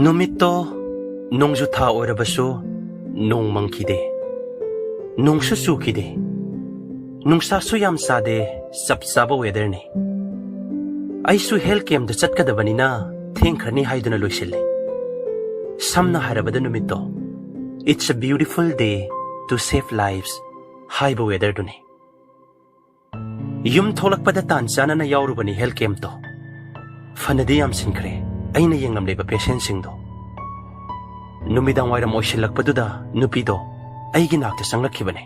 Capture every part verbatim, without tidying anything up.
ꯅꯨꯃꯤꯠꯇꯣ ꯅꯣꯡꯖꯨ ꯊꯥ ꯑꯣꯏꯔꯕꯁꯨ ꯅꯣꯡ ꯃꯪꯈꯤꯗꯦ, ꯅꯣꯡꯁꯨ ꯆꯨꯈꯤꯗꯦ, ꯅꯨꯡꯁꯥꯁꯨ ꯌꯥꯝ ꯁꯥꯗꯦ, ꯆꯞ ꯆꯥꯕ ꯋꯦꯗꯔꯅꯤ꯫ ꯑꯩꯁꯨ ꯍꯦꯜꯊ ꯀꯦꯝꯞꯇ ꯆꯠꯀꯗꯕꯅꯤꯅ ꯊꯦꯡꯈ꯭ꯔꯅꯤ ꯍꯥꯏꯗꯨꯅ ꯂꯣꯏꯁꯤꯜꯂꯦ꯫ ꯁꯝꯅ ꯍꯥꯏꯔꯕꯗ ꯅꯨꯃꯤꯠꯇꯣ It's a beautiful day to save lives ꯍꯥꯏꯕ ꯋꯦꯗꯔꯗꯨꯅꯤ꯫ ꯌꯨꯝ ꯊꯣꯛꯂꯛꯄꯗ ꯇꯥꯟ ꯆꯥꯅꯅ ꯌꯥꯎꯔꯨꯕꯅꯤ ꯍꯦꯜꯊ ꯀꯦꯝꯞꯇꯣ꯫ ꯐꯅꯗꯤ ꯌꯥꯝꯁꯤꯟꯈ꯭ꯔꯦ ꯑꯩꯅ ꯌꯦꯡꯂꯝꯂꯤꯕ ꯄꯦꯁꯦꯟꯁꯤꯡꯗꯣ꯫ ꯅꯨꯃꯤꯗꯥꯡ ꯋꯥꯏꯔꯝ ꯑꯣꯏꯁꯤꯜꯂꯛꯄꯗꯨꯗ ꯅꯨꯄꯤꯗꯣ ꯑꯩꯒꯤ ꯅꯥꯛꯇ ꯆꯪꯂꯛꯈꯤꯕꯅꯤ꯫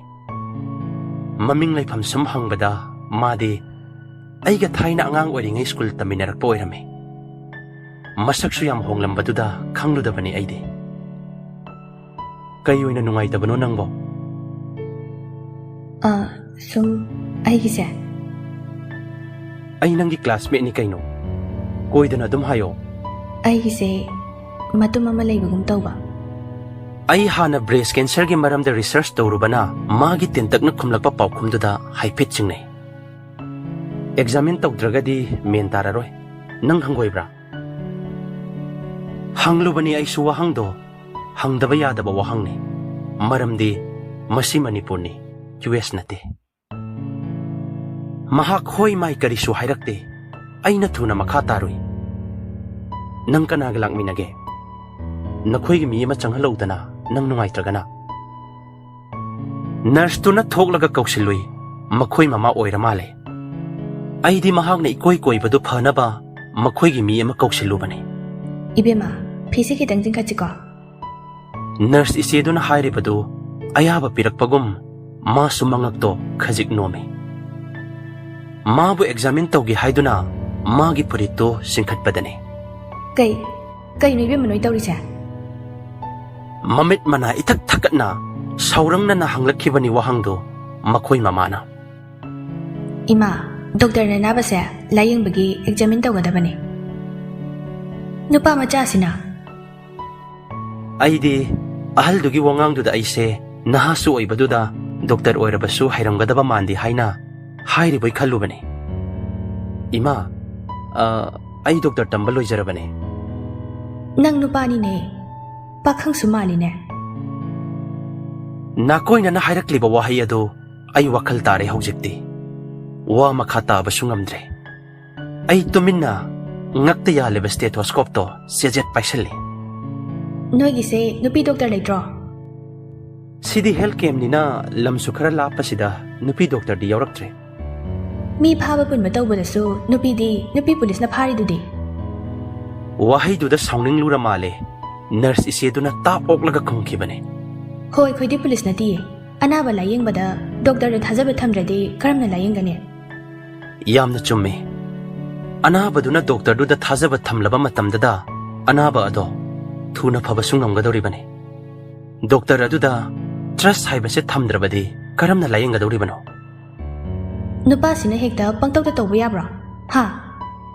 ꯃꯃꯤꯡ ꯂꯩꯐꯝ ꯁꯨꯝ ꯍꯪꯕꯗ ꯃꯥꯗꯤ ꯑꯩꯒ ꯊꯥꯏꯅ ꯑꯉꯥꯡ ꯑꯣꯏꯔꯤꯉꯩ ꯁ꯭ꯀꯨꯜ ꯇꯝꯃꯤꯟꯅꯔꯛꯄ ꯑꯣꯏꯔꯝꯃꯤ꯫ ꯃꯁꯛꯁꯨ ꯌꯥꯝ ꯍꯣꯡꯂꯝꯕꯗꯨꯗ ꯈꯪꯂꯨꯗꯕꯅꯤ ꯑꯩꯗꯤ꯫ ꯀꯩ ꯑꯣꯏꯅ ꯅꯨꯡꯉꯥꯏꯇꯕꯅꯣ ꯅꯪꯕꯣ? ꯑ, ꯁꯨꯝ ꯑꯩꯒꯤꯁꯦ꯫ ꯑꯩ ꯅꯪꯒꯤ ꯀ꯭ꯂꯥꯁꯃꯦꯠꯅꯤ ꯀꯩꯅꯣ꯫ ꯀꯣꯏꯗꯅ ꯑꯗꯨꯝ ꯍꯥꯏꯌꯣ꯫ ꯑꯩꯒꯤꯁꯦ ꯃꯇꯨꯝ ꯑꯃ ꯂꯩꯕꯒꯨꯝ ꯇꯧꯕ꯫ ꯑꯩ ꯍꯥꯟꯅ ꯕ꯭ꯔꯦꯁ ꯀꯦꯟꯁꯔꯒꯤ ꯃꯔꯝꯗ ꯔꯤꯁꯔꯆ ꯇꯧꯔꯨꯕꯅ ꯃꯥꯒꯤ ꯇꯦꯟꯇꯛꯅ ꯈꯨꯝꯂꯛꯄ ꯄꯥꯎꯈꯨꯝꯗꯨꯗ ꯍꯥꯏꯐꯦꯠ ꯆꯤꯡꯅꯩ꯫ ꯑꯦꯛꯖꯥꯃꯤꯟ ꯇꯧꯗ꯭ꯔꯒꯗꯤ ꯃꯦꯟ ꯇꯥꯔꯔꯣꯏ꯫ ꯅꯪ ꯍꯪꯒꯣꯏꯕ꯭ꯔꯥ? ꯍꯪꯂꯨꯕꯅꯤ ꯑꯩꯁꯨ ꯋꯥꯍꯪꯗꯣ꯫ ꯍꯪꯗꯕ ꯌꯥꯗꯕ ꯋꯥꯍꯪꯅꯤ꯫ ꯃꯔꯝꯗꯤ ꯃꯁꯤ ꯃꯅꯤꯄꯨꯔꯅꯤ, ꯌꯨ ꯑꯦꯁ ꯅꯠꯇꯦ꯫ ꯃꯍꯥꯛ ꯍꯣꯏ ꯃꯥꯏ ꯀꯔꯤꯁꯨ ꯍꯥꯏꯔꯛꯇꯦ꯫ ꯑꯩꯅ ꯊꯨꯅ ꯃꯈꯥ ꯇꯥꯔꯨꯏ꯫ ꯅꯪ ꯀꯅꯥꯒ ꯂꯥꯛꯃꯤꯟꯅꯒꯦ? ꯅꯈꯣꯏꯒꯤ ꯃꯤ ꯑꯃ ꯆꯪꯍꯜꯂꯧꯗꯅ, ꯅꯪ ꯅꯨꯡꯉꯥꯏꯇ꯭ꯔꯒꯅ꯫ ꯅꯔꯁꯇꯨꯅ ꯊꯣꯛꯂꯒ ꯀꯧꯁꯤꯜꯂꯨꯏ꯫ ꯃꯈꯣꯏ ꯃꯃꯥ ꯑꯣꯏꯔ ꯃꯥꯜꯂꯦ꯫ ꯑꯩꯗꯤ ꯃꯍꯥꯛꯅ ꯏꯀꯣꯏ ꯀꯣꯏꯕꯗꯨ ꯐꯅꯕ ꯃꯈꯣꯏꯒꯤ ꯃꯤ ꯑꯃ ꯀꯧꯁꯤꯜꯂꯨꯕꯅꯤ꯫ ꯏꯕꯦꯝꯃ, ꯐꯤꯁꯦ ꯈꯤꯇꯪ ꯆꯤꯡꯈꯠꯁꯤꯀꯣ꯫ ꯅꯔꯁ ꯏꯆꯦꯗꯨꯅ ꯍꯥꯏꯔꯤꯕꯗꯨ ꯑꯌꯥꯕ ꯄꯤꯔꯛꯄꯒꯨꯝ ꯃꯥꯁꯨ ꯃꯉꯛꯇꯣ ꯈꯖꯤꯛ ꯅꯣꯝꯃꯤ꯫ ꯃꯥꯕꯨ ꯑꯦꯛꯖꯥꯃꯤꯟ ꯇꯧꯒꯦ ꯍꯥꯏꯗꯨꯅ ꯃꯥꯒꯤ ꯐꯨꯔꯤꯠꯇꯨ ꯆꯤꯡꯈꯠꯄꯗꯅꯤ꯫ ꯀꯩ? ꯀꯩꯅꯣ ꯏꯕꯦꯝꯃ ꯅꯣꯏ ꯇꯧꯔꯤꯁꯦ? ꯃꯃꯤꯠ ꯃꯅꯥ ꯏꯊꯛ ꯊꯛꯀꯠꯅ ꯁꯥꯎꯔꯪꯅꯅ ꯍꯪꯂꯛꯈꯤꯕꯅꯤ ꯋꯥꯍꯪꯗꯨ ꯃꯈꯣꯏ ꯃꯃꯥꯅ꯫ ꯏꯃꯥ, ꯗꯣꯛꯇꯔꯅ ꯑꯅꯥꯕꯁꯦ ꯂꯥꯌꯦꯡꯕꯒꯤ ꯑꯦꯛꯖꯥꯃꯤꯟ ꯇꯧꯒꯗꯕꯅꯤ꯫ ꯅꯨꯄꯥ ꯃꯆꯥꯁꯤꯅ꯫ ꯑꯩꯗꯤ ꯑꯍꯜꯗꯨꯒꯤ ꯋꯥꯉꯥꯡꯗꯨꯗ ꯑꯩꯁꯦ ꯅꯍꯥꯁꯨ ꯑꯣꯏꯕꯗꯨꯗ ꯗꯣꯛꯇꯔ ꯑꯣꯏꯔꯕꯁꯨ ꯍꯩꯔꯝꯒꯗꯕ ꯃꯥꯟꯗꯦ ꯍꯥꯏꯅ ꯍꯥꯏꯔꯤꯕꯣꯏ ꯈꯜꯂꯨꯕꯅꯤ꯫ ꯏꯃꯥ, ꯑ, ꯑꯩ ꯗꯣꯛꯇꯔ ꯇꯝꯕ ꯂꯣꯏꯖꯔꯕꯅꯦ꯫ ꯅꯪ ꯅꯨꯄꯥꯅꯤꯅꯦ, ꯄꯥꯈꯪꯁꯨ ꯃꯥꯜꯂꯤꯅꯦ꯫ ꯅꯥꯀꯣꯏꯅꯅ ꯍꯥꯏꯔꯛꯂꯤꯕ ꯋꯥꯍꯩ ꯑꯗꯨ ꯑꯩ ꯋꯥꯈꯜ ꯇꯥꯔꯦ ꯍꯧꯖꯤꯛꯇꯤ꯫ ꯋꯥ ꯃꯈꯥ ꯇꯥꯕꯁꯨ ꯉꯝꯗ꯭ꯔꯦ꯫ ꯑꯩ ꯇꯨꯃꯤꯟꯅ ꯉꯛꯇ ꯌꯥꯜꯂꯤꯕ stethoscopeꯇꯣ ꯆꯦꯖꯦꯠ ꯄꯥꯏꯁꯜꯂꯤ꯫ ꯅꯣꯏꯒꯤꯁꯦ ꯅꯨꯄꯤ ꯗꯣꯛꯇꯔ ꯂꯩꯇ꯭ꯔꯣ? ꯁꯤꯗꯤ health campꯅꯤꯅ ꯂꯝꯁꯨ ꯈꯔ ꯂꯥꯞꯄꯁꯤꯗ ꯅꯨꯄꯤ ꯗꯣꯛꯇꯔꯗꯤ ꯌꯥꯎꯔꯛꯇ꯭ꯔꯦ꯫ ꯃꯤ ꯐꯥꯕ ꯄꯨꯟꯕ ꯇꯧꯕꯗꯁꯨ ꯅꯨꯄꯤꯗꯤ ꯅꯨꯄꯤ ꯄꯨꯂꯤꯁꯅ ꯐꯥꯔꯤꯗꯨꯗꯤ꯫ ꯋꯥꯍꯩꯗꯨꯗ ꯁꯥꯎꯅꯤꯡꯂꯨꯔ ꯃꯥꯜꯂꯦ꯫ Nurse ꯏꯆꯦꯗꯨꯅ ꯇꯥꯞ ꯑꯣꯛꯂꯒ ꯈꯨꯝꯈꯤꯕꯅꯦ꯫ ꯍꯣꯏ, ꯑꯩꯈꯣꯏꯗꯤ ꯄꯨꯂꯤꯁ ꯅꯠꯇꯤꯌꯦ꯫ ꯑꯅꯥꯕ ꯂꯥꯌꯦꯡꯕꯗ ꯗꯣꯛꯇꯔꯗ ꯊꯥꯖꯕ ꯊꯝꯗ꯭ꯔꯗꯤ ꯀꯔꯝꯅ ꯂꯥꯌꯦꯡꯒꯅꯤ? ꯌꯥꯝꯅ ꯆꯨꯝꯃꯦ꯫ ꯑꯅꯥꯕꯗꯨꯅ ꯗꯣꯛꯇꯔꯗꯨꯗ ꯊꯥꯖꯕ ꯊꯝꯂꯕ ꯃꯇꯝꯗꯗ ꯑꯅꯥꯕ ꯑꯗꯣ ꯊꯨꯅ ꯐꯕꯁꯨ ꯉꯝꯒꯗꯧꯔꯤꯕꯅꯤ꯫ ꯗꯣꯛꯇꯔ ꯑꯗꯨꯗ trust ꯍꯥꯏꯕꯁꯦ ꯊꯝꯗ꯭ꯔꯕꯗꯤ ꯀꯔꯝꯅ ꯂꯥꯌꯦꯡꯒꯗꯧꯔꯤꯕꯅꯣ? ꯅꯨꯄꯥꯁꯤꯅ ꯍꯦꯛꯇ ꯄꯪꯇꯧꯗ ꯇꯧꯕ ꯌꯥꯕ꯭ꯔꯣ? ꯍꯥ?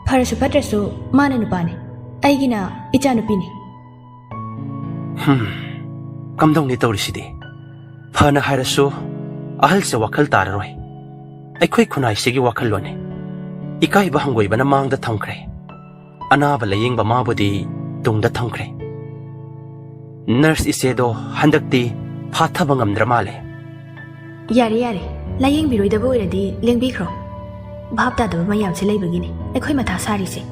ꯐꯔꯁꯨ ꯐꯠꯇ꯭ꯔꯁꯨ ꯃꯥꯅ ꯅꯨꯄꯥꯅꯤ, ꯑꯩꯒꯤꯅ ꯏꯆꯥꯅꯨꯄꯤꯅꯤ꯫ ꯍꯝ, ꯀꯝꯗꯧꯅꯤ ꯇꯧꯔꯤꯁꯤꯗꯤ? ꯐꯅ ꯍꯥꯏꯔꯁꯨ ꯑꯍꯜꯁꯦ ꯋꯥꯈꯜ ꯇꯥꯔꯔꯣꯏ꯫ ꯑꯩꯈꯣꯏ ꯈꯨꯟꯅꯥꯏꯁꯤꯒꯤ ꯋꯥꯈꯜꯂꯣꯟꯅꯤ꯫ ꯏꯀꯥꯏꯕ ꯍꯪꯒꯣꯏꯕꯅ ꯃꯥꯡꯗ ꯊꯝꯈ꯭ꯔꯦ꯫ ꯑꯅꯥꯕ ꯂꯥꯌꯦꯡꯕ ꯃꯥꯕꯨꯗꯤ ꯇꯨꯡꯗ ꯊꯝꯈ꯭ꯔꯦ꯫ Nurse ꯏꯆꯦꯗꯣ ꯍꯟꯗꯛꯇꯤ ꯐꯥꯊꯕ ꯉꯝꯗ꯭ꯔ ꯃꯥꯜꯂꯦ꯫ ꯌꯥꯔꯦ, ꯌꯥꯔꯦ, ꯂꯥꯌꯦꯡꯕꯤꯔꯣꯏꯗꯕ ꯑꯣꯏꯔꯗꯤ ꯂꯦꯡꯕꯤꯈ꯭ꯔꯣ꯫ ꯚꯥꯞ ꯇꯥꯗꯕ ꯃꯌꯥꯝꯁꯦ ꯂꯩꯕꯒꯤꯅꯤ ꯑꯩꯈꯣꯏ ꯃꯊꯥ ꯁꯥꯔꯤꯁꯦ꯫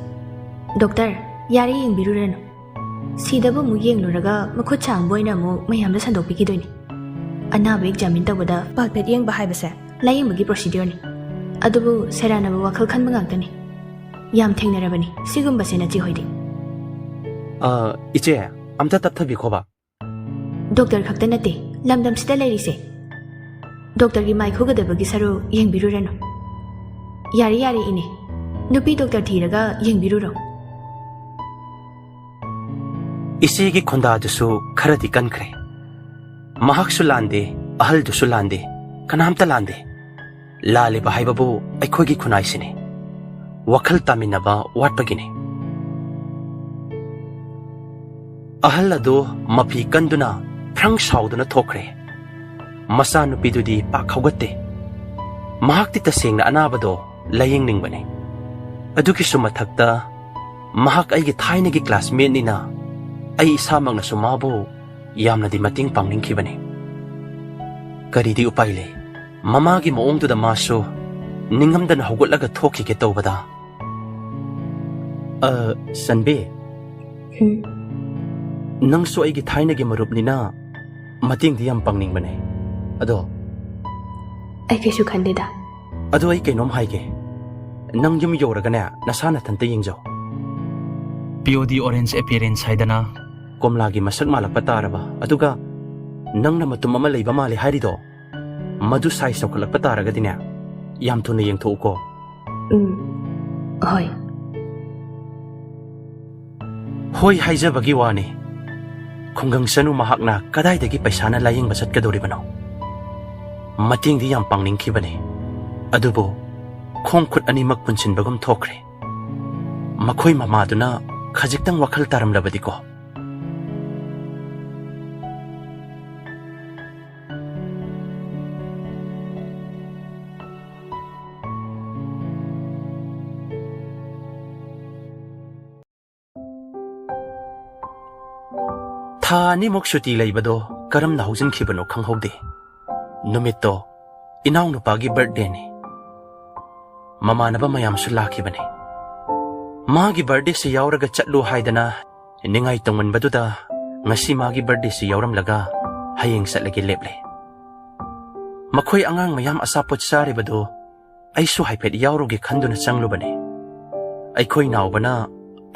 ꯗꯣꯛꯇꯔ, ꯌꯥꯔꯦ, ꯌꯦꯡꯕꯤꯔꯨꯔꯅꯨ꯫ ꯁꯤꯗꯕꯨ ꯑꯃꯨꯛ ꯌꯦꯡꯂꯨꯔꯒ ꯃꯈꯨꯠ ꯁꯥꯡꯕ ꯑꯣꯏꯅ ꯑꯃꯨꯛ ꯃꯌꯥꯝꯗ ꯁꯟꯗꯣꯛꯄꯤꯈꯤꯗꯣꯏꯅꯤ꯫ ꯑꯅꯥꯕ examine ꯇꯧꯕꯗ pulpet ꯌꯦꯡꯕ ꯍꯥꯏꯕꯁꯦ ꯂꯥꯌꯦꯡꯕꯒꯤ procedureꯅꯤ꯫ ꯑꯗꯨꯕꯨ ꯁꯦꯔꯥꯟꯅꯕ ꯋꯥꯈꯜ ꯈꯟꯕ ꯉꯥꯛꯇꯅꯤ꯫ ꯌꯥꯝ ꯊꯦꯡꯅꯔꯕꯅꯤ ꯁꯤꯒꯨꯝꯕꯁꯦ ꯅꯆꯦ ꯍꯣꯏꯗꯤ꯫ ꯑ, ꯏꯆꯦ, ꯑꯝꯇ ꯇꯞꯊꯕꯤꯈꯣꯕ꯫ ꯗꯣꯛꯇꯔ ꯈꯛꯇ ꯅꯠꯇꯦ ꯂꯝꯗꯝꯁꯤꯗ ꯂꯩꯔꯤꯁꯦ꯫ ꯗꯣꯛꯇꯔꯒꯤ ꯃꯥꯏ ꯈꯨꯒꯗꯕꯒꯤ ꯁꯔꯨ ꯌꯦꯡꯕꯤꯔꯨꯔꯅꯨ꯫ ꯌꯥꯔꯦ, ꯌꯥꯔꯦ, ꯏꯅꯦ, ꯅꯨꯄꯤ ꯗꯣꯛꯇꯔ ꯊꯤꯔꯒ ꯌꯦꯡꯕꯤꯔꯨꯔꯣ꯫ ꯏꯆꯦꯒꯤ ꯈꯣꯟꯗꯥꯗꯨꯁꯨ ꯈꯔꯗꯤ ꯀꯟꯈ꯭ꯔꯦ꯫ ꯃꯍꯥꯛꯁꯨ ꯂꯥꯟꯗꯦ, ꯑꯍꯜꯗꯨꯁꯨ ꯂꯥꯟꯗꯦ, ꯀꯅꯥꯝꯇ ꯂꯥꯟꯗꯦ꯫ ꯂꯥꯜꯂꯤꯕ ꯍꯥꯏꯕꯕꯨ ꯑꯩꯈꯣꯏꯒꯤ ꯈꯨꯟꯅꯥꯏꯁꯤꯅꯤ꯫ ꯋꯥꯈꯜ ꯇꯥꯃꯤꯟꯅꯕ ꯋꯥꯠꯄꯒꯤꯅꯤ꯫ ꯑꯍꯜ ꯑꯗꯨ ꯃꯐꯤ ꯀꯟꯗꯨꯅ ꯐ꯭ꯔꯪ ꯁꯥꯎꯗꯨꯅ ꯊꯣꯛꯈ꯭ꯔꯦ꯫ ꯃꯆꯥꯅꯨꯄꯤꯗꯨꯗꯤ ꯄꯥꯛ ꯍꯧꯒꯠꯇꯦ꯫ ꯃꯍꯥꯛꯇꯤ ꯇꯁꯦꯡꯅ ꯑꯅꯥꯕꯗꯣ ꯂꯥꯌꯦꯡꯅꯤꯡꯕꯅꯤ꯫ ꯑꯗꯨꯒꯤꯁꯨ ꯃꯊꯛꯇ ꯃꯍꯥꯛ ꯑꯩꯒꯤ ꯊꯥꯏꯅꯒꯤ classmateꯅꯤꯅ ꯑꯩ ꯏꯁꯥꯃꯛꯅꯁꯨ ꯃꯥꯕꯨ ꯌꯥꯝꯅꯗꯤ ꯃꯇꯦꯡ ꯄꯥꯡꯅꯤꯡꯈꯤꯕꯅꯤ꯫ ꯀꯔꯤꯗꯤ ꯎꯄꯥꯏ ꯂꯩ? ꯃꯃꯥꯒꯤ ꯃꯑꯣꯡꯗꯨꯗ ꯃꯥꯁꯨ ꯅꯤꯡꯉꯝꯗꯅ ꯍꯧꯒꯠꯂꯒ ꯊꯣꯛꯈꯤꯒꯦ ꯇꯧꯕꯗ꯫ ꯑ, ꯁꯟꯕꯤ꯫ ꯎꯝ꯫ ꯅꯪꯁꯨ ꯑꯩꯒꯤ ꯊꯥꯏꯅꯒꯤ ꯃꯔꯨꯞꯅꯤꯅ ꯃꯇꯦꯡꯗꯤ ꯌꯥꯝ ꯄꯥꯡꯅꯤꯡꯕꯅꯦ꯫ ꯑꯗꯣ ꯑꯩ ꯀꯩꯁꯨ ꯈꯟꯗꯦꯗ꯫ ꯑꯗꯣ ꯑꯩ ꯀꯩꯅꯣꯝ ꯍꯥꯏꯒꯦ꯫ ꯅꯪ ꯌꯨꯝ ꯌꯧꯔꯒꯅꯦ, ꯅꯁꯥ ꯅꯊꯟꯇ ꯌꯦꯡꯖꯧ꯫ P O D Orange Appearance ꯍꯥꯏꯗꯅ ꯀꯣꯝꯂꯥꯒꯤ ꯃꯁꯛ ꯃꯥꯜꯂꯛꯄ ꯇꯥꯔꯕ, ꯑꯗꯨꯒ ꯅꯪꯅ ꯃꯇꯨꯝ ꯑꯃ ꯂꯩꯕ ꯃꯥꯜꯂꯦ ꯍꯥꯏꯔꯤꯗꯣ, ꯃꯗꯨ size ꯆꯥꯎꯈꯠꯂꯛꯄ ꯇꯥꯔꯒꯗꯤꯅꯦ, ꯌꯥꯝ ꯊꯨꯅ ꯌꯦꯡꯊꯣꯛꯎꯀꯣ꯫ ꯎꯝ, ꯍꯣꯏ꯫ ꯍꯣꯏ ꯍꯥꯏꯖꯕꯒꯤ ꯋꯥꯅꯤ꯫ ꯈꯨꯡꯒꯪ ꯆꯅꯨ ꯃꯍꯥꯛꯅ ꯀꯗꯥꯏꯗꯒꯤ ꯄꯩꯁꯥꯅ ꯂꯥꯌꯦꯡꯕ ꯆꯠꯀꯗꯧꯔꯤꯕꯅꯣ? ꯃꯇꯦꯡꯗꯤ ꯌꯥꯝ ꯄꯥꯡꯅꯤꯡꯈꯤꯕꯅꯤ, ꯑꯗꯨꯕꯨ ꯈꯣꯡ ꯈꯨꯠ ꯑꯅꯤꯃꯛ ꯄꯨꯟꯁꯤꯟꯕꯒꯨꯝ ꯊꯣꯛꯈ꯭ꯔꯦ꯫ ꯃꯈꯣꯏ ꯃꯃꯥꯗꯨꯅ ꯈꯖꯤꯛꯇꯪ ꯋꯥꯈꯜ ꯇꯥꯔꯝꯂꯕꯗꯤꯀꯣ꯫ ꯊꯥ ꯑꯅꯤꯃꯨꯛ ꯁꯨꯇꯤ ꯂꯩꯕꯗꯣ ꯀꯔꯝꯅ ꯍꯧꯖꯤꯟꯈꯤꯕꯅꯣ ꯈꯪꯍꯧꯗꯦ꯫ ꯅꯨꯃꯤꯠꯇꯣ ꯏꯅꯥꯎꯅꯨꯄꯥꯒꯤ birthdayꯅꯤ꯫ ꯃꯃꯥꯟꯅꯕ ꯃꯌꯥꯝꯁꯨ ꯂꯥꯛꯈꯤꯕꯅꯤ꯫ ꯃꯥꯒꯤ birthdayꯁꯤ ꯌꯥꯎꯔꯒ ꯆꯠꯂꯨ ꯍꯥꯏꯗꯅ ꯅꯤꯡꯉꯥꯏ ꯇꯧꯃꯟꯕꯗꯨꯗ ꯉꯁꯤ ꯃꯥꯒꯤ birthdayꯁꯤ ꯌꯥꯎꯔꯝꯂꯒ ꯍꯌꯦꯡ ꯆꯠꯂꯒꯦ ꯂꯦꯞꯂꯦ꯫ ꯃꯈꯣꯏ ꯑꯉꯥꯡ ꯃꯌꯥꯝ ꯑꯆꯥꯄꯣꯠ ꯆꯥꯔꯤꯕꯗꯨ ꯑꯩꯁꯨ ꯍꯥꯏꯐꯦꯠ ꯌꯥꯎꯔꯨꯒꯦ ꯈꯟꯗꯨꯅ ꯆꯪꯂꯨꯕꯅꯤ꯫ ꯑꯩꯈꯣꯏ ꯅꯥꯎꯕꯅ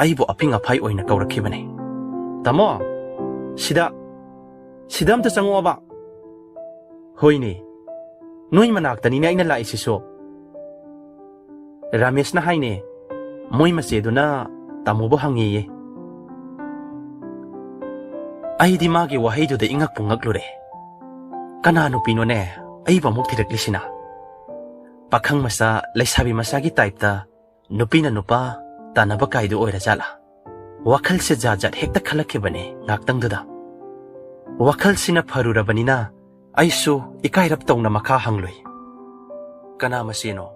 ꯑꯩꯕꯨ ꯑꯐꯤꯡ ꯑꯐꯥꯏ ꯑꯣꯏꯅ ꯀꯧꯔꯛꯈꯤꯕꯅꯤ꯫ "ꯇꯥꯃꯣ, ꯁꯤꯗ, ꯁꯤꯗ ꯑꯝꯇ ꯆꯪꯉꯛꯑꯣꯕ꯫" "ꯍꯣꯏꯅꯦ, ꯅꯣꯏ ꯃꯅꯥꯛꯇꯅꯤꯅꯦ ꯑꯩꯅ ꯂꯥꯛꯏꯁꯤꯁꯨ꯫" ꯔꯥꯃꯦꯁꯅ ꯍꯥꯏꯅꯦ, ꯃꯣꯏ ꯃꯆꯦꯗꯨꯅ ꯇꯥꯃꯣꯕꯨ ꯍꯪꯉꯦꯌꯦ꯫ ꯑꯩꯗꯤ ꯃꯥꯒꯤ ꯋꯥꯍꯩꯗꯨꯗ ꯏꯉꯛꯄꯨ ꯉꯛꯂꯨꯔꯦ꯫ ꯀꯅꯥ ꯅꯨꯄꯤꯅꯣꯅꯦ ꯑꯩꯕꯨ ꯑꯃꯨꯛ ꯊꯤꯔꯛꯂꯤꯁꯤꯅ? ꯄꯥꯈꯪ ꯃꯆꯥ, ꯂꯩꯁꯥꯕꯤ ꯃꯆꯥꯒꯤ typeꯇ ꯅꯨꯄꯤꯅ ꯅꯨꯄꯥ ꯇꯥꯟꯅꯕ ꯀꯥꯏꯗꯨ ꯑꯣꯏꯔꯖꯥꯠꯂꯥ? ꯋꯥꯈꯜꯁꯦ ꯖꯥꯠ ꯖꯥꯠ ꯍꯦꯛꯇ ꯈꯜꯂꯛꯈꯤꯕꯅꯦ ꯉꯥꯛꯇꯪꯗꯨꯗ꯫ ꯋꯥꯈꯜꯁꯤꯅ ꯐꯔꯨꯔꯕꯅꯤꯅ ꯑꯩꯁꯨ ꯏꯀꯥꯏꯔꯞ ꯇꯧꯅ ꯃꯈꯥ ꯍꯪꯂꯨꯏ꯫ "ꯀꯅꯥ ꯃꯆꯦꯅꯣ?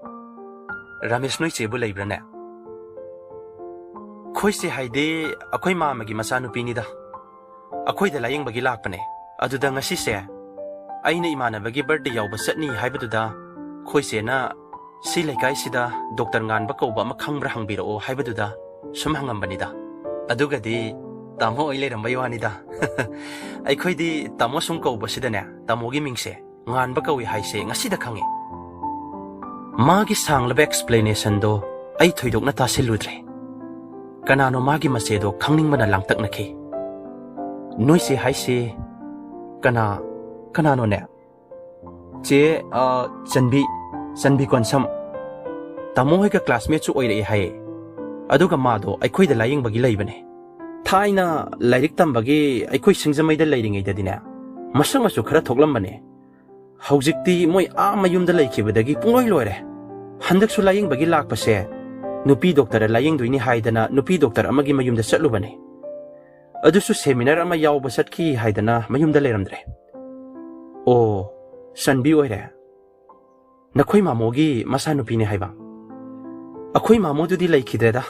ꯔꯥꯃꯦꯁ ꯅꯣꯏ ꯆꯦꯕꯨ ꯂꯩꯕ꯭ꯔꯥꯅꯦ?" ꯑꯩꯈꯣꯏꯁꯦ ꯍꯥꯏꯗꯤ ꯑꯩꯈꯣꯏ ꯃꯥꯃꯒꯤ ꯃꯆꯥꯅꯨꯄꯤꯅꯤꯗ꯫ ꯑꯩꯈꯣꯏꯗ ꯂꯥꯌꯦꯡꯕꯒꯤ ꯂꯥꯛꯄꯅꯦ꯫ ꯑꯗꯨꯗ ꯉꯁꯤꯁꯦ ꯑꯩꯅ ꯏꯃꯥꯟꯅꯕꯒꯤ ꯕꯥꯔꯗꯦ ꯌꯥꯎꯕ ꯆꯠꯅꯤ ꯍꯥꯏꯕꯗꯨꯗ ꯑꯩꯈꯣꯏ ꯆꯦꯅ ꯁꯤ ꯂꯩꯀꯥꯏꯁꯤꯗ ꯗꯣꯛꯇꯔ ꯉꯥꯟꯕ ꯀꯧꯕ ꯑꯃ ꯈꯪꯕ꯭ꯔꯥ ꯍꯪꯕꯤꯔꯛꯑꯣ ꯍꯥꯏꯕꯗꯨꯗ ꯁꯨꯝ ꯍꯪꯉꯝꯕꯅꯤꯗ꯫ ꯑꯗꯨꯒꯗꯤ ꯇꯥꯃꯣ ꯑꯣꯏ ꯂꯩꯔꯝꯕꯩ ꯋꯥꯅꯤꯗ꯫ ꯑꯩꯈꯣꯏꯗꯤ ꯇꯥꯃꯣ ꯁꯨꯝ ꯀꯧꯕꯁꯤꯗꯅꯦ, ꯇꯥꯃꯣꯒꯤ ꯃꯤꯡꯁꯦ ꯉꯥꯟꯕ ꯀꯧꯏ ꯍꯥꯏꯁꯦ ꯉꯁꯤꯗ ꯈꯪꯉꯦ꯫ ꯃꯥꯒꯤ ꯁꯥꯡꯂꯕ ꯑꯦꯛꯁꯄ꯭ꯂꯦꯅꯦꯁꯟꯗꯣ ꯑꯩ ꯊꯣꯏꯗꯣꯛꯅ ꯇꯥꯁꯤꯜꯂꯨꯗ꯭ꯔꯦ꯫ ꯀꯅꯥꯅꯣ ꯃꯥꯒꯤ ꯃꯆꯦꯗꯣ ꯈꯪꯅꯤꯡꯕꯅ ꯂꯥꯡꯇꯛꯅꯈꯤ꯫ "ꯅꯣꯏ ꯆꯦ ꯍꯥꯏꯁꯦ ꯀꯅꯥ, ꯀꯅꯥꯅꯣꯅꯦ?" "ꯆꯦ, ꯑ, ꯆꯟꯕꯤ, ꯆꯟꯕꯤ ꯀꯣꯟꯁꯝ꯫ ꯇꯥꯃꯣ ꯍꯣꯏꯒ ꯀ꯭ꯂꯥꯁꯃꯦꯠꯁꯨ ꯑꯣꯏꯔꯛꯑꯦ ꯍꯥꯏꯌꯦ꯫ ꯑꯗꯨꯒ ꯃꯥꯗꯣ ꯑꯩꯈꯣꯏꯗ ꯂꯥꯌꯦꯡꯕꯒꯤ ꯂꯩꯕꯅꯦ꯫ ꯊꯥꯏꯅ ꯂꯥꯏꯔꯤꯛ ꯇꯝꯕꯒꯤ ꯑꯩꯈꯣꯏ ꯁꯤꯡꯖꯃꯩꯗ ꯂꯩꯔꯤꯉꯩꯗꯗꯤꯅꯦ, ꯃꯁꯛ ꯃꯆꯨ ꯈꯔ ꯊꯣꯛꯂꯝꯕꯅꯦ꯫ ꯍꯧꯖꯤꯛꯇꯤ ꯃꯣꯏ ꯑꯥ ꯃꯌꯨꯝꯗ ꯂꯩꯈꯤꯕꯗꯒꯤ ꯄꯨꯡꯂꯣꯏ ꯂꯣꯏꯔꯦ꯫ ꯍꯟꯗꯛꯁꯨ ꯂꯥꯌꯦꯡꯕꯒꯤ ꯂꯥꯛꯄꯁꯦ ꯅꯨꯄꯤ ꯗꯣꯛꯇꯔ ꯂꯥꯌꯦꯡꯗꯣꯏꯅꯤ ꯍꯥꯏꯗꯅ ꯅꯨꯄꯤ ꯗꯣꯛꯇꯔ ꯑꯃꯒꯤ ꯃꯌꯨꯝꯗ ꯆꯠꯂꯨꯕꯅꯦ꯫ ꯑꯗꯨꯁꯨ ꯁꯦꯃꯤꯅꯥꯔ ꯑꯃ ꯌꯥꯎꯕ ꯆꯠꯈꯤ ꯍꯥꯏꯗꯅ ꯃꯌꯨꯝꯗ ꯂꯩꯔꯝꯗ꯭ꯔꯦ꯫" "ꯑꯣ, ꯆꯟꯕꯤ ꯑꯣꯏꯔꯦ꯫ ꯅꯈꯣꯏ ꯃꯥꯃꯣꯒꯤ ꯃꯆꯥꯅꯨꯄꯤꯅꯦ ꯍꯥꯏꯕ?" "ꯑꯩꯈꯣꯏ ꯃꯥꯃꯣꯗꯨꯗꯤ ꯂꯩꯈꯤꯗ꯭ꯔꯦꯗ꯫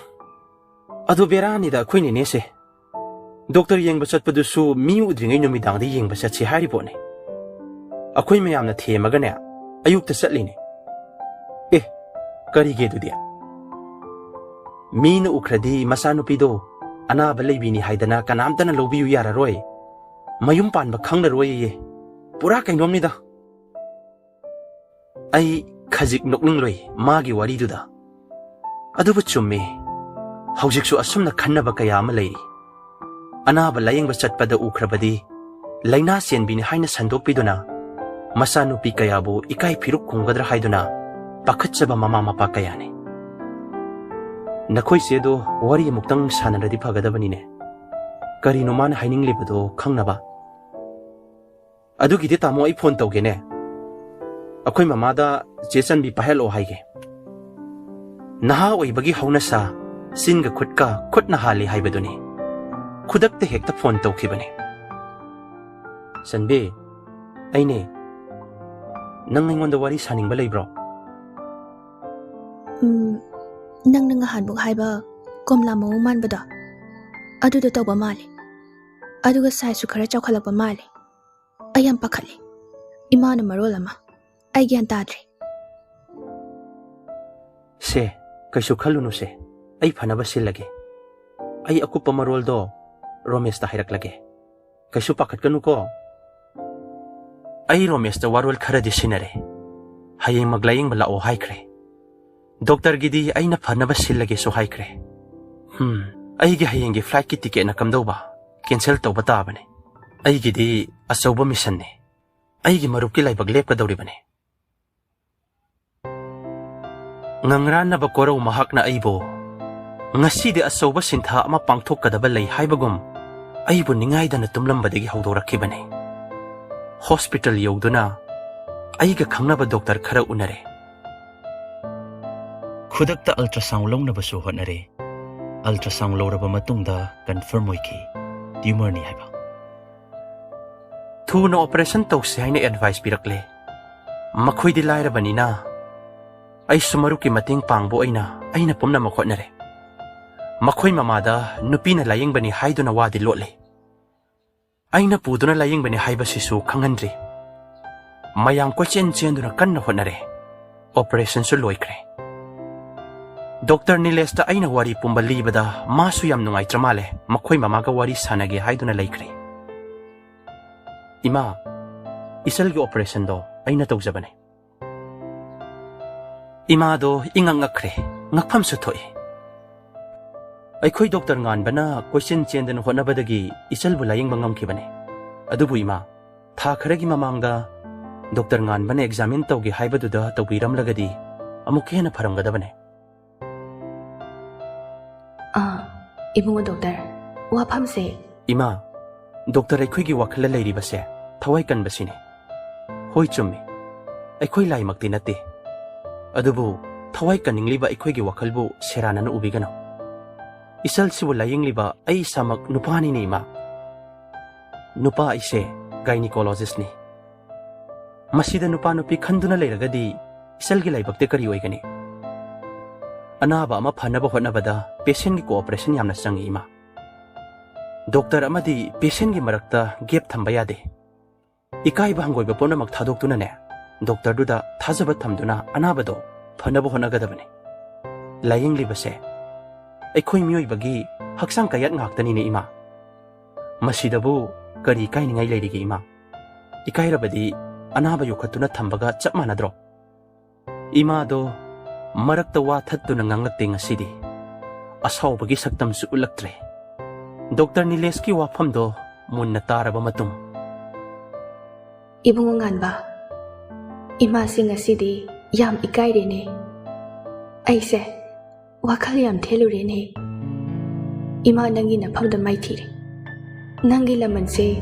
ꯑꯗꯨ ꯕꯦꯔꯥꯅꯤꯗ ꯑꯩꯈꯣꯏ ꯅꯦꯅꯦꯁꯦ꯫ ꯗꯣꯛꯇꯔ ꯌꯦꯡꯕ ꯆꯠꯄꯗꯨꯁꯨ ꯃꯤ ꯎꯗ꯭ꯔꯤꯉꯩ ꯅꯨꯃꯤꯗꯥꯡꯗ ꯌꯦꯡꯕ ꯆꯠꯁꯤ ꯍꯥꯏꯔꯤꯕꯣꯠꯅꯤ꯫ ꯑꯩꯈꯣꯏ ꯃꯌꯥꯝꯅ ꯊꯦꯝꯃꯒꯅꯦ ꯑꯌꯨꯛꯇ ꯆꯠꯂꯤꯅꯦ꯫" "ꯑꯦ, ꯀꯔꯤꯒꯤ ꯑꯗꯨꯗꯤ?" "ꯃꯤꯅ ꯎꯈ꯭ꯔꯗꯤ ꯃꯆꯥꯅꯨꯄꯤꯗꯣ ꯑꯅꯥꯕ ꯂꯩꯕꯤꯅꯤ ꯍꯥꯏꯗꯅ ꯀꯅꯥꯝꯇꯅ ꯂꯧꯕꯤꯌꯨ ꯌꯥꯔꯔꯣꯏ꯫ ꯃꯌꯨꯝ ꯄꯥꯟꯕ ꯈꯪꯂꯔꯣꯏꯌꯦ꯫ ꯄꯨꯔꯥ ꯀꯩꯅꯣꯝꯅꯤꯗ꯫" ꯑꯩ ꯈꯖꯤꯛ ꯅꯣꯛꯅꯤꯡꯂꯨꯏ ꯃꯥꯒꯤ ꯋꯥꯔꯤꯗꯨꯗ꯫ ꯑꯗꯨꯕꯨ ꯆꯨꯝꯃꯤ, ꯍꯧꯖꯤꯛꯁꯨ ꯑꯁꯨꯝꯅ ꯈꯟꯅꯕ ꯀꯌꯥ ꯑꯃ ꯂꯩꯔꯤ꯫ ꯑꯅꯥꯕ ꯂꯥꯌꯦꯡꯕ ꯆꯠꯄꯗ ꯎꯈ꯭ꯔꯕꯗꯤ ꯂꯥꯏꯅꯥ ꯆꯦꯟꯕꯤꯅꯤ ꯍꯥꯏꯅ ꯁꯟꯗꯣꯛꯄꯤꯗꯨꯅ ꯃꯆꯥꯅꯨꯄꯤ ꯀꯌꯥꯕꯨ ꯏꯀꯥꯏ ꯐꯤꯔꯨꯛ ꯈꯨꯝꯒꯗ꯭ꯔꯥ ꯍꯥꯏꯗꯨꯅ ꯄꯥꯈꯠꯆꯕ ꯃꯃꯥ ꯃꯄꯥ ꯀꯌꯥꯅꯤ꯫ ꯅꯈꯣꯏ ꯆꯦꯗꯣ ꯋꯥꯔꯤ ꯑꯃꯨꯛꯇꯪ ꯁꯥꯟꯅꯔꯗꯤ ꯐꯒꯗꯕꯅꯤꯅꯦ꯫ ꯀꯔꯤꯅꯣ ꯃꯥꯅ ꯍꯥꯏꯅꯤꯡꯂꯤꯕꯗꯣ ꯈꯪꯅꯕ꯫ "ꯑꯗꯨꯒꯤꯗꯤ ꯇꯥꯃꯣ ꯑꯩ ꯐꯣꯟ ꯇꯧꯒꯦꯅꯦ꯫ ꯑꯩꯈꯣꯏ ꯃꯃꯥꯗ ꯆꯦ ꯆꯟꯕꯤ ꯄꯥꯏꯍꯜꯂꯛꯑꯣ ꯍꯥꯏꯒꯦ꯫" ꯅꯍꯥ ꯑꯣꯏꯕꯒꯤ ꯍꯧꯅꯁꯥ, ꯆꯤꯟꯒ ꯈꯨꯠꯀ ꯈꯨꯠꯅ ꯍꯥꯜꯂꯤ ꯍꯥꯏꯕꯗꯨꯅꯤ꯫ ꯈꯨꯗꯛꯇ ꯍꯦꯛꯇ ꯐꯣꯟ ꯇꯧꯈꯤꯕꯅꯤ꯫ "ꯆꯟꯕꯤ, ꯑꯩꯅꯦ꯫ ꯅꯪ ꯑꯩꯉꯣꯟꯗ ꯋꯥꯔꯤ ꯁꯥꯅꯤꯡꯕ ꯂꯩꯕ꯭ꯔꯣ?" "ꯎꯝ, ꯅꯪꯅ ꯉꯍꯥꯟꯃꯨꯛ ꯍꯥꯏꯕ ꯀꯣꯝꯂꯥ ꯃꯑꯣꯡ ꯃꯥꯟꯕꯗꯣ, ꯑꯗꯨꯗꯣ ꯇꯧꯕ ꯃꯥꯜꯂꯦ꯫ ꯑꯗꯨꯒ ꯁꯥꯏꯖꯁꯨ ꯈꯔ ꯆꯥꯎꯈꯠꯂꯛꯄ ꯃꯥꯜꯂꯦ꯫ ꯑꯩ ꯌꯥꯝ ꯄꯥꯈꯠꯂꯦ꯫ ꯏꯃꯥꯅ ꯃꯔꯣꯜ ꯑꯃ꯫ ꯑꯩ ꯒ꯭ꯌꯥꯟ ꯇꯥꯗ꯭ꯔꯦ꯫ ꯁꯦ, ꯀꯩꯁꯨ ꯈꯜꯂꯨꯅꯨꯁꯦ꯫ ꯑꯩ ꯐꯅꯕ ꯁꯤꯜꯂꯒꯦ꯫ ꯑꯩ ꯑꯀꯨꯞꯄ ꯃꯔꯣꯜꯗꯣ ꯔꯣꯃꯦꯁꯇ ꯍꯥꯏꯔꯛꯂꯒꯦ꯫ ꯀꯩꯁꯨ ꯄꯥꯈꯠꯀꯅꯨꯀꯣ꯫ ꯑꯩ ꯔꯣꯃꯦꯁꯇ ꯋꯥꯔꯣꯜ ꯈꯔꯗꯤ ꯁꯤꯟꯅꯔꯦ꯫ ꯍꯌꯦꯡꯃꯛ ꯂꯥꯌꯦꯡꯕ ꯂꯥꯛꯑꯣ ꯍꯥꯏꯈ꯭ꯔꯦ꯫ ꯗꯣꯛꯇꯔꯒꯤꯗꯤ ꯑꯩꯅ ꯐꯅꯕ ꯁꯤꯜꯂꯒꯦꯁꯨ ꯍꯥꯏꯈ꯭ꯔꯦ꯫ ꯍꯝ, ꯑꯩꯒꯤ ꯍꯌꯦꯡꯒꯤ ꯐ꯭ꯂꯥꯏꯠꯀꯤ ꯇꯤꯀꯦꯠꯅ ꯀꯝꯗꯧꯕ? ꯀꯦꯟꯁꯦꯜ ꯇꯧꯕ ꯇꯥꯕꯅꯦ꯫ ꯑꯩꯒꯤꯗꯤ ꯑꯆꯧꯕ ꯃꯤꯁꯟꯅꯦ꯫ ꯑꯩꯒꯤ ꯃꯔꯨꯞꯀꯤ ꯂꯥꯏꯕꯛ ꯂꯦꯞꯀꯗꯧꯔꯤꯕꯅꯦ꯫ ꯉꯪꯔꯥꯟꯅꯕ ꯀꯣꯔꯧ ꯃꯍꯥꯛꯅ ꯑꯩꯕꯨ ꯉꯁꯤꯗꯤ ꯑꯆꯧꯕ ꯁꯤꯟꯊꯥ ꯑꯃ ꯄꯥꯡꯊꯣꯛꯀꯗꯕ ꯂꯩ ꯍꯥꯏꯕꯒꯨꯝ ꯑꯩꯕꯨ ꯅꯤꯡꯉꯥꯏꯗꯅ ꯇꯨꯝꯂꯝꯕꯗꯒꯤ ꯍꯧꯗꯣꯔꯛꯈꯤꯕꯅꯤ꯫ ꯍꯣꯁꯄꯤꯇꯥꯜ ꯌꯧꯗꯨꯅ ꯑꯩꯒ ꯈꯪꯅꯕ ꯗꯣꯛꯇꯔ ꯈꯔ ꯎꯅꯔꯦ꯫ ꯈꯨꯗꯛꯇ ꯑꯜꯇ꯭ꯔꯥꯁꯥꯎꯟ ꯂꯧꯅꯕꯁꯨ ꯍꯣꯠꯅꯔꯦ꯫ ꯑꯜꯇ꯭ꯔꯥꯁꯥꯎꯟ ꯂꯧꯔꯕ ꯃꯇꯨꯡꯗ ꯀꯟꯐꯥꯔꯝ ꯑꯣꯏꯈꯤ, ꯇ꯭ꯌꯨꯃꯔꯅꯤ ꯍꯥꯏꯕ꯫ ꯊꯨꯅ ꯑꯣꯄꯔꯦꯁꯟ ꯇꯧꯁꯤ ꯍꯥꯏꯅ ꯑꯦꯗꯚꯥꯏꯁ ꯄꯤꯔꯛꯂꯦ꯫ ꯃꯈꯣꯏꯗꯤ ꯂꯥꯏꯔꯕꯅꯤꯅ ꯑꯩꯁꯨ ꯃꯔꯨꯞꯀꯤ ꯃꯇꯦꯡ ꯄꯥꯡꯕ ꯑꯣꯏꯅ ꯑꯩꯅ ꯄꯨꯝꯅꯃꯛ ꯍꯣꯠꯅꯔꯦ꯫ ꯃꯈꯣꯏ ꯃꯃꯥꯗ ꯅꯨꯄꯤꯅ ꯂꯥꯌꯦꯡꯕꯅꯤ ꯍꯥꯏꯗꯨꯅ ꯋꯥꯗꯤ ꯂꯣꯠꯂꯦ꯫ ꯑꯩꯅ ꯄꯨꯗꯨꯅ ꯂꯥꯌꯦꯡꯕꯅꯤ ꯍꯥꯏꯕꯁꯤꯁꯨ ꯈꯪꯍꯟꯗ꯭ꯔꯤ꯫ ꯃꯌꯥꯝ ꯀꯣꯏꯆꯦꯟ ꯆꯦꯟꯗꯨꯅ ꯀꯟꯅ ꯍꯣꯠꯅꯔꯦ꯫ ꯑꯣꯄꯔꯦꯁꯟꯁꯨ ꯂꯣꯏꯈ꯭ꯔꯦ꯫ ꯗꯣꯛꯇꯔ ꯅꯤꯂꯦꯁꯇ ꯑꯩꯅ ꯋꯥꯔꯤ ꯄꯨꯝꯕ ꯂꯤꯕꯗ ꯃꯥꯁꯨ ꯌꯥꯝ ꯅꯨꯡꯉꯥꯏꯇ꯭ꯔ ꯃꯥꯜꯂꯦ꯫ ꯃꯈꯣꯏ ꯃꯃꯥꯒ ꯋꯥꯔꯤ ꯁꯥꯟꯅꯒꯦ ꯍꯥꯏꯗꯨꯅ ꯂꯩꯈ꯭ꯔꯦ꯫ ꯏꯃꯥ, ꯏꯆꯜꯒꯤ ꯑꯣꯄꯔꯦꯁꯟꯗꯣ ꯑꯩꯅ ꯇꯧꯖꯕꯅꯦ꯫ ꯏꯃꯥꯗꯣ ꯏꯉꯛ ꯉꯛꯈ꯭ꯔꯦ, ꯉꯛꯐꯝꯁꯨ ꯊꯣꯛꯏ꯫ ꯑꯩꯈꯣꯏ ꯗꯣꯛꯇꯔ ꯉꯥꯟꯕꯅ ꯀꯣꯏꯆꯦꯟ ꯆꯦꯟꯗꯅ ꯍꯣꯠꯅꯕꯗꯒꯤ ꯏꯆꯜꯕꯨ ꯂꯥꯌꯦꯡꯕ ꯉꯝꯈꯤꯕꯅꯦ꯫ ꯑꯗꯨꯕꯨ ꯏꯃꯥ, ꯊꯥ ꯈꯔꯒꯤ ꯃꯃꯥꯡꯗ ꯗꯣꯛꯇꯔ ꯉꯥꯟꯕꯅ ꯑꯦꯛꯖꯥꯃꯤꯟ ꯇꯧꯒꯦ ꯍꯥꯏꯕꯗꯨꯗ ꯇꯧꯕꯤꯔꯝꯂꯒꯗꯤ ꯑꯃꯨꯛꯀ ꯍꯦꯟꯅ ꯐꯔꯝꯒꯗꯕꯅꯦ꯫ ꯑꯥ, ꯏꯕꯨꯡꯉꯣ ꯗꯣꯛꯇꯔ, ꯋꯥꯐꯝꯁꯦ꯫ ꯏꯃꯥ, ꯗꯣꯛꯇꯔ ꯑꯩꯈꯣꯏꯒꯤ ꯋꯥꯈꯜꯗ ꯂꯩꯔꯤꯕꯁꯦ ꯊꯋꯥꯏ ꯀꯟꯕꯁꯤꯅꯤ꯫ ꯍꯣꯏ, ꯆꯨꯝꯃꯤ꯫ ꯑꯩꯈꯣꯏ ꯂꯥꯏꯃꯛꯇꯤ ꯅꯠꯇꯦ꯫ ꯑꯗꯨꯕꯨ ꯊꯋꯥꯏ ꯀꯟꯅꯤꯡꯂꯤꯕ ꯑꯩꯈꯣꯏꯒꯤ ꯋꯥꯈꯜꯕꯨ ꯁꯦꯔꯥꯟꯅꯅ ꯎꯕꯤꯒꯅꯨ꯫ ꯏꯆꯜꯁꯤꯕꯨ ꯂꯥꯌꯦꯡꯂꯤꯕ ꯑꯩ ꯏꯁꯥꯃꯛ ꯅꯨꯄꯥꯅꯤꯅꯦ, ꯏꯃꯥ꯫ ꯅꯨꯄꯥ ꯑꯩꯁꯦ ꯒꯥꯏꯅꯤꯀꯣꯂꯣꯖꯤꯁꯅꯤ꯫ ꯃꯁꯤꯗ ꯅꯨꯄꯥ ꯅꯨꯄꯤ ꯈꯟꯗꯨꯅ ꯂꯩꯔꯒꯗꯤ ꯏꯆꯜꯒꯤ ꯂꯥꯏꯕꯛꯇ ꯀꯔꯤ ꯑꯣꯏꯒꯅꯤ? ꯑꯅꯥꯕ ꯑꯃ ꯐꯅꯕ ꯍꯣꯠꯅꯕꯗ patientꯀꯤ cooperation ꯌꯥꯝꯅ ꯆꯪꯏ, ꯏꯃꯥ꯫ ꯗꯣꯛꯇꯔ ꯑꯃꯗꯤ patientꯀꯤ ꯃꯔꯛꯇ gap ꯊꯝꯕ ꯌꯥꯗꯦ꯫ ꯏꯀꯥꯏꯕ ꯍꯪꯒꯣꯏꯕ ꯄꯨꯝꯅꯃꯛ ꯊꯥꯗꯣꯛꯇꯨꯅꯅꯦ, ꯗꯣꯛꯇꯔꯗꯨꯗ ꯊꯥꯖꯕ ꯊꯝꯗꯨꯅ ꯑꯅꯥꯕꯗꯣ ꯐꯅꯕ ꯍꯣꯠꯅꯒꯗꯕꯅꯤ꯫ ꯂꯥꯌꯦꯡꯂꯤꯕꯁꯦ ꯑꯩꯈꯣꯏ ꯃꯤꯑꯣꯏꯕꯒꯤ ꯍꯛꯆꯥꯡ ꯀꯌꯥꯠ ꯉꯥꯛꯇꯅꯤꯅꯦ, ꯏꯃꯥ꯫ ꯃꯁꯤꯗꯕꯨ ꯀꯔꯤ ꯏꯀꯥꯏꯅꯤꯡꯉꯥꯏ ꯂꯩꯔꯤꯒꯦ, ꯏꯃꯥ? ꯏꯀꯥꯏꯔꯕꯗꯤ ꯑꯅꯥꯕ ꯌꯣꯛꯈꯠꯇꯨꯅ ꯊꯝꯕꯒ ꯆꯞ ꯃꯥꯟꯅꯗ꯭ꯔꯣ? ꯏꯃꯥꯗꯣ ꯃꯔꯛꯇ ꯋꯥ ꯊꯠꯇꯨꯅ ꯉꯥꯡꯂꯛꯇꯦ ꯉꯁꯤꯗꯤ꯫ ꯑꯁꯥꯎꯕꯒꯤ ꯁꯛꯇꯝꯁꯨ ꯎꯠꯂꯛꯇ꯭ꯔꯦ꯫ ꯗꯣꯛꯇꯔ ꯅꯤꯂꯦꯁꯀꯤ ꯋꯥꯐꯝꯗꯣ ꯃꯨꯟꯅ ꯇꯥꯔꯕ ꯃꯇꯨꯡ, "ꯏꯕꯨꯡꯉꯣ ꯉꯥꯟꯕ, ꯏꯃꯥꯁꯦ ꯉꯁꯤꯗꯤ ꯌꯥꯝ ꯏꯀꯥꯏꯔꯦꯅꯦ꯫ ꯑꯩꯁꯦ ꯋꯥꯈꯜ ꯌꯥꯝ ꯊꯦꯜꯂꯨꯔꯦꯅꯦ꯫ ꯏꯃꯥ, ꯅꯪꯒꯤ ꯅꯐꯝꯗ ꯃꯥꯏꯊꯤꯔꯦ꯫ ꯅꯪꯒꯤ ꯂꯃꯟꯁꯦ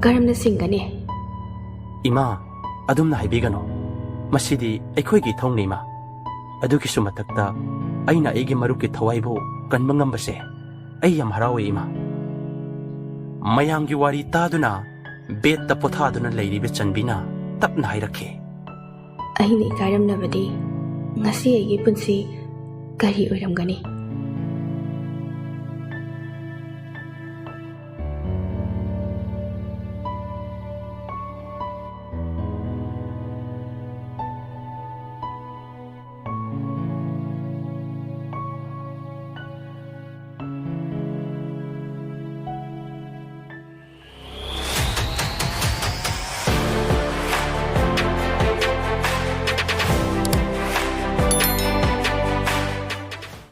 ꯀꯔꯝꯅ ꯁꯤꯡꯒꯅꯤ?" "ꯏꯃꯥ, ꯑꯗꯨꯝꯅ ꯍꯥꯏꯕꯤꯒꯅꯨ꯫ ꯃꯁꯤꯗꯤ ꯑꯩꯈꯣꯏꯒꯤ ꯏꯊꯧꯅꯤ, ꯏꯃꯥ꯫ ꯑꯗꯨꯒꯤꯁꯨ ꯃꯊꯛꯇ ꯑꯩꯅ ꯑꯩꯒꯤ ꯃꯔꯨꯞꯀꯤ ꯊꯋꯥꯏꯕꯨ ꯀꯟꯕ ꯉꯝꯕꯁꯦ ꯑꯩ ꯌꯥꯝ ꯍꯔꯥꯎꯏ, ꯏꯃꯥ꯫" ꯃꯌꯥꯝꯒꯤ ꯋꯥꯔꯤ ꯇꯥꯗꯨꯅ bedꯇ ꯄꯣꯊꯥꯗꯨꯅ ꯂꯩꯔꯤꯕ ꯆꯟꯕꯤꯅ ꯇꯞꯅ ꯍꯥꯏꯔꯛꯈꯤ, "ꯑꯩꯅ ꯏꯀꯥꯏꯔꯝꯂꯕꯗꯤ ꯉꯁꯤ ꯑꯩꯒꯤ ꯄꯨꯟꯁꯤ ꯀꯔꯤ ꯑꯣꯏꯔꯝꯒꯅꯤ?"